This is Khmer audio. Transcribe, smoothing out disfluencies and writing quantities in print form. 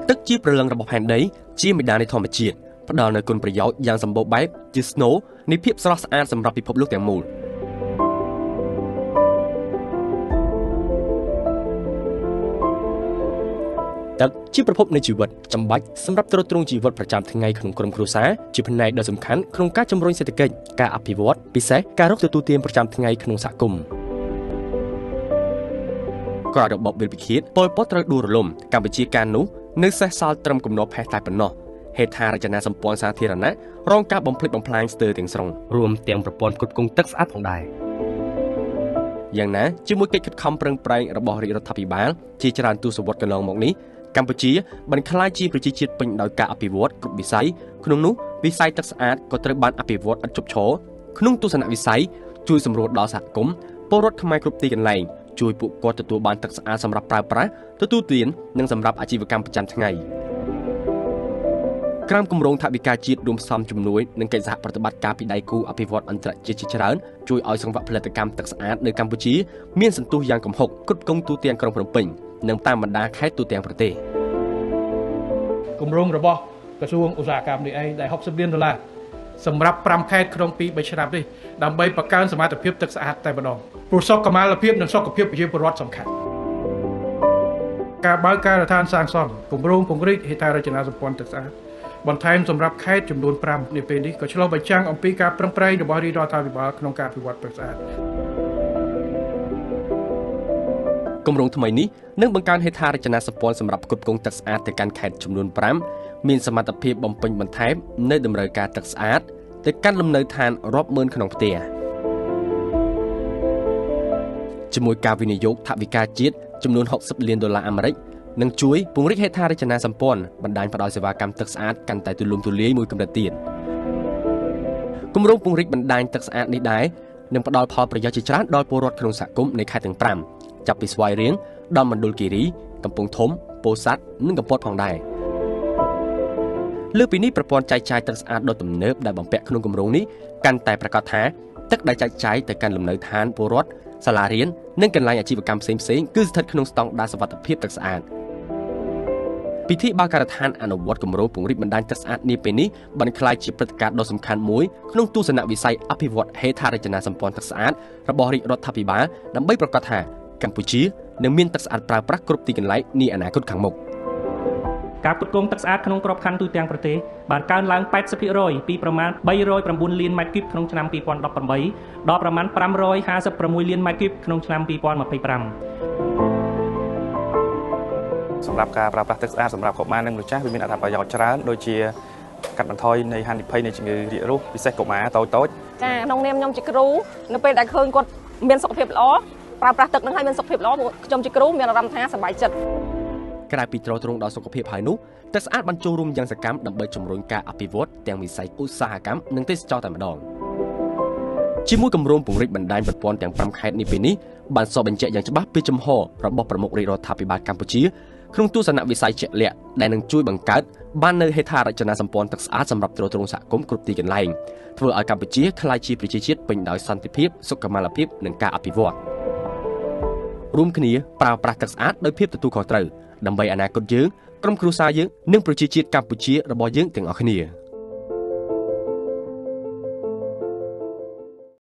ទឹកជាព្រលឹងរបស់ផែនដីជាមេដានៃធម្មជាតិផ្ដល់នូវគុណប្រយោជន៍យ៉ាងសម្បូរបែបជាស្នូលនៃភាពស្រស់ស្អាតសម្រាប់ពិភពលោកទាំងមូលទឹកជាប្រភពនៃជីវិតចាំបាច់សម្រាប់ទ្រទ្រង់ជីវិតប្រចាំថ្ងៃក្នុងក្រុមគ្រួសារជាផ្នែកដ៏សំខាន់ក្នុងការជំរុញសេដ្ឋកិច្ចការអភិវឌ្ឍពិសេសការរកទទួលទានប្រចាំថ្ងៃក្នុងសហគមន៍ក្រោយរបបវិលពិឃាតប៉ុលពតត្រូវដួលរលំកម្ពុជាកាលនោះនៅសេសសល់ត្រឹមគំនរផេះតែប៉ុណ្ណោះហេដ្ឋារចនាសម្ព័ន្ធសាធារណៈរងការបំផ្លិចបំផ្លាញស្ទើរទាំងស្រុងរួមទាំងប្រព័ន្ធគ្រប់គ្រងទឹកស្អាតផងដែរយ៉ាងណាជាមួយកិច្ចខិតខំប្រឹងប្រែងរបស់រាជរដ្ឋាភិបាលជាច្រើនទសវត្សរ៍កន្លងមកនេះកម្ពុជាបានក្លាយជាប្រជាជាតិពេញដោយការអភិវឌ្ឍគ្រប់វិស័យក្នុងនោះវិស័យទឹកស្អាតក៏ត្រូវបានអភិវឌ្ឍឥតឈប់ឈរក្នុងទស្សនវិស័យជួយសម្រួលដល់សហគមន៍ពលរដ្ឋខ្មែរគ្រប់ទីកន្លែងជួយពួកគាត់ទទួលបានទឹកស្អាតសម្រាប់ប្រើប្រាស់ទទួលទាននិងសម្រាប់អាជីវកម្មប្រចាំថ្ងៃក្រោមគម្រោងថវិកាជាតិរួមផ្សំជំនួយនិងកិច្ចសហប្រតិបត្តិការពីដៃគូអភិវឌ្ឍអន្តរជាតិជាច្រើនជួយឲ្យសង្វាក់ផលិតកម្មទឹកស្អាតនៅកម្ពុជាមានសន្ទុះយ៉ាងគំហុកគ្រប់គ្រងទូទាំងក្រុងភ្នំពេញនិងតាមបណ្ដាខេត្តទូទាំងប្រទេសគម្រោងរបស់ក្រសួងឧស្សាហកម្មនេះឯងដែល60លានដុល្លារសម្រាប់5ខេត្តក្នុង2 3ឆ្នាំនេះដើម្បីបង្កើនសមត្ថភាពទឹកស្អាតតែម្ដងព្រោះសុខុមាលភាពនិងសុខភាពប្រជាពលរដ្ឋសំខាន់ការបើកការដ្ឋានសាងសង់គម្រោងពង្រីកហេដ្ឋារចនាសម្ព័ន្ធទឹកស្អាតបន្ថែមសម្រាប់ខេត្តចំនួន5នាពេលនេះក៏ឆ្លុះបញ្ចាំងអំពីការប្រឹងប្រែងរបស់រាជរដ្ឋាភិបាលក្នុងការអភិវឌ្ឍទឹកស្អាតគម្រោងថ្មីនេះនឹងបង្កើនហេដ្ឋារចនាសម្ព័ន្ធសម្រាប់ផ្គត់ផ្គង់ទឹកស្អាតទៅកាន់ខេត្តចំនួន5មានសមត្ថភាពបំពេញបន្ថែមនៅតម្រូវការទឹកស្អាតទៅកាន់លំនៅឋានរាប់ម៉ឺនក្នុងផ្ទះជាមួយការវិនិយោគថវិកាជាតិចំនួន60លានដុល្លារអាមេរិកនឹងជួយពង្រីកហេដ្ឋារចនាសម្ព័ន្ធបណ្ដាញផ្ដល់សេវាកម្មទឹកស្អាតកាន់តែទូលំទូលាយមួយកម្រិតទៀតគម្រោងពង្រីកបណ្ដាញទឹកស្អាតនេះដែរនឹងផ្ដល់ផលប្រយោជន៍ជាច្រើនដល់ពលរដ្ឋក្នុងសហគមន៍នៃខេត្តទាំង5ចាប់ពីស្វាយរៀងដល់មណ្ឌលគិរីកំពង់ធំពោធិ៍សាត់និងកំពតផងដែរលើពីនេះប្រព័ន្ធចែកចាយទឹកស្អាតដ៏ទំនើបដែលបំពាក់ក្នុងគម្រោងនេះកាន់តែប្រាកដថាទឹកដែលចែកចាយទៅកាន់លំនៅឋានពលរដ្ឋសាលារៀននិងកន្លែងអាជីវកម្មផ្សេងៗគឺស្ថិតក្នុងស្តង់ដារសុវត្ថិភាពទឹកស្អាតពិធីបើកការដ្ឋានអនុវត្តគម្រោងពង្រីកបណ្ដាញទឹកស្អាតនាពេលនេះបានក្លាយជាព្រឹត្តិការណ៍ដ៏សំខាន់មួយក្នុងទស្សនវិស័យអភិវឌ្ឍហេដ្ឋារចនាសម្ព័ន្ធទឹកស្អាតរបស់រាជរដ្ឋាភិបាលដើម្បីប្រាកដថាកម្ពុជានឹងមានទឹកស្អាតប្រើប្រាស់គ្រប់ទីកន្លែងនាអនាគតខាងមុខការផ្គត់ផ្គង់ទឹកស្អាតក្នុងក្របខ័ណ្ឌទូទាំងប្រទេសបានកើនឡើង 80% ពីប្រមាណ309លានម៉ែត្រគីបក្នុងឆ្នាំ2018ដល់ប្រមាណ556លានម៉ែត្រគីបក្នុងឆ្នាំ2025សម្រាប់ការប្រើប្រាស់ទឹកស្អាតសម្រាប់កុមារនិងមនុស្សចាស់វាមានអត្ថប្រយោជន៍ច្រើនដូចជាកាត់បន្ថយនៃហានិភ័យនៃជំងឺរាករូសពិសេសកុមារតូចៗចាក្នុងនាមខ្ញុំជាគ្រូនៅពេលដែលឃើញគាត់មានសុខភាពល្អប្រើប្រាស់ទឹកនឹងឲ្យមានសុខភាពល្អខ្ញុំជាគ្រូមានអារម្មណ៍ថាសប្បាយចិត្តក្រៅពីទ្រទ្រង់ដល់សុខភាពហើយនោះទឹកស្អាតបានចូលរួមយ៉ាងសកម្មដើម្បីជំរុញការអភិវឌ្ឍទាំងវិស័យឧស្សាហកម្មនិងទេសចរណ៍តែម្ដងជាមួយគម្រោងពង្រីកបណ្ដាញប្រព័ន្ធទាំង5ខេត្តនេះពេលនេះបានសបញ្ជាក់យ៉ាងច្បាស់ពីជំហររបស់ប្រមុខរាជរដ្ឋាភិបាលកម្ពុជាក្នុងទស្សនវិស័យជាក់លាក់ដែលនឹងជួយបង្កើតបាននូវហេដ្ឋារចនាសម្ព័ន្ធទឹកស្អាតសម្រាប់ទ្រទ្រង់សហគមន៍គ្រប់ទីកន្លែងធ្វើឲ្យកម្ពុជាក្លាយជាប្រជាជាតិពេញដោយសន្តិភាពសុខុមាលភាពនិងការអភិវឌ្ឍរួមគ្នាប្រើប្រាស់ទឹកស្អាតដោយភាពទទួលខុសត្រូវដើម្បីអនាគតយើងក្រុមគ្រួសារយើងនិងប្រជាជាតិកម្ពុជារបស់យើងទាំងអស់គ្នា។